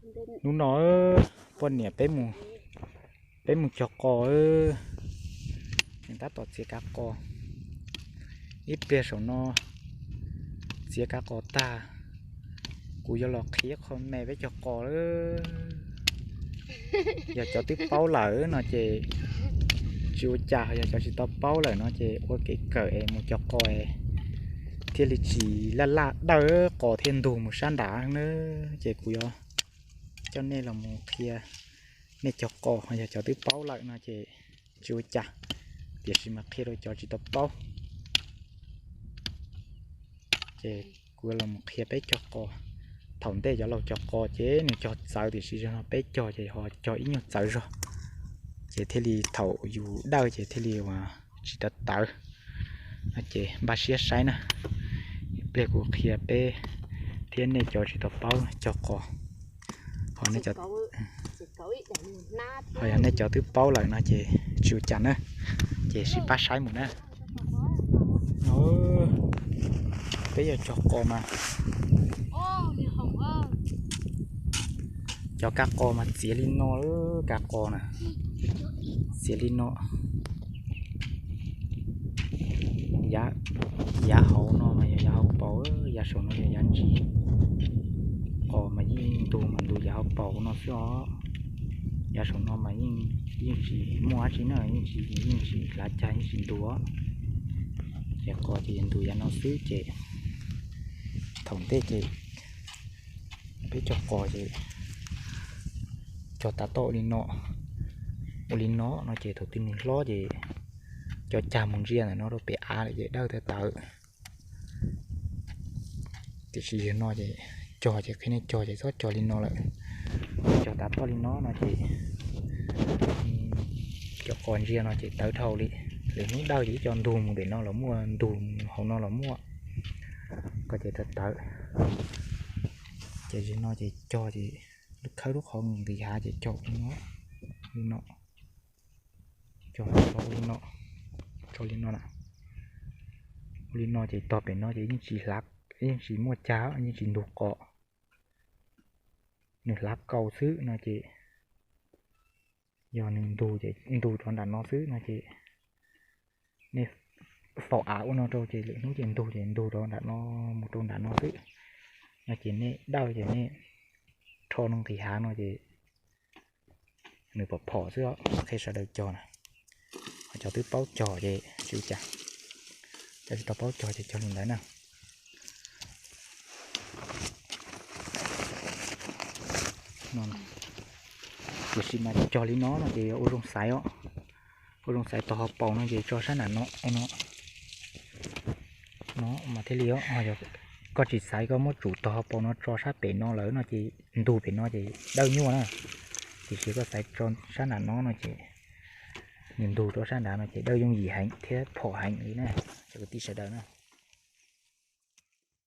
Hnub no poj niam peb mus cog qos, nws tab tom txiav kav qos. Ib pliag saum no txiav kav qos tag, kuv yuav los qhia qho me peb cog qos lawm. Yog cov twb paub lawm no ces tsis ua cas, yog cov tsis tau paub lawm no ces ua kev kawm es mus cog qos thiaj li tsis laj laj dawj qos thiaj ntug mus sab nrad na. Ces kuv yuav coj nej los mus qhia nej cog qos, yog cov twb paub lawm no ces tsis ua cas, tiam sis mas qhia rau cov tsis tau paub. Ces kuv los mus qhia peb cog qos. Thaum ntej cov laus cog qos ces nws cog txawv, tiam sis zaum no peb cog ces ho cog ib nyuag txawv zog, ces thiaj li thaum yus dawj ces thiaj li uas tsis tawv tawv. Ces npaj siab saib na, ib pliag kuv qhia peb thiab nej cov tsis tau paub cog qos. Ho nej cov, ho yog nej cov twb paub lawm no ces tsis ua cas na, ces sib pab saib mus na. Peb yog cog qos mas cov kav qos mas txiav li no, kav qos na, txiav li no. Yav hauv no mas yog yav hauv paus, yav saum no yog yav ntsis. Qos mas yeej ntug mas ntug yav hauv paus no xwb os. Yav saum no mas yeej tsis muaj dab tsi na, yeej tsis, yeej tsis hlav cag, yeej tsis ntug. Ces qos ces ntug yav no xwb ces thaum ntej ces peb cog qos ces cog tav toj li no, ua li no no ces thaum twg nws hlob ces cov cag mus ntsia ntawm no rau pem av lawm ces dawj tawv tawv. Tiam sis yog no ces cog ces qhia nej cog ces txhob cog li no lawm. Cog tav toj li no no ces cov qos ntsia no ces tawv dhau li. Lwm hnub dawj ces ib co ntug mus pem no los muaj, ntug hauv no los muaj, ko ces tawv tawv. Ces yog no ces cog ces khawb lub qhov nqis hav ces cog li no, li no, cog li no, tso li no na. Ua li no ces tog pem no ces yeej tsis hlav, yeej tsis muaj cag, yeej tsis ntug qos. Nws hlav kaus xwb no ces yog nws ntug ces ntug rov nram no xwb no ces nej faus av ua no rau ces lwm hnub ces ntug ces ntug rov nram no, mus rau nram no xwb. No ces nej dawj ces nej rho no nqis hav no ces nws pom phom xwb os. Qhia sawv daws cog na, ho cov twb paub cog ces tsis ua cas, cov tsis tau paub cog ces cog li ntawd na. Tiam sis mas cog li no no ces ua zoo xaiv os, ua zoo xaiv tog hauv paus no ces tso sab nram no, no, no mas thiaj li os. Yog koj tsis xaiv, koj muab tsum tog hauv paus no tso sab pem no lawm no ces ntug pem no ces dawj nyuaj na. Tiam sis koj xaiv tso sab nram no no ces nws ntug rau sab nrad no ces dawj yooj yim heev thiab phom heev li na, cov kwv tij sawv daws na.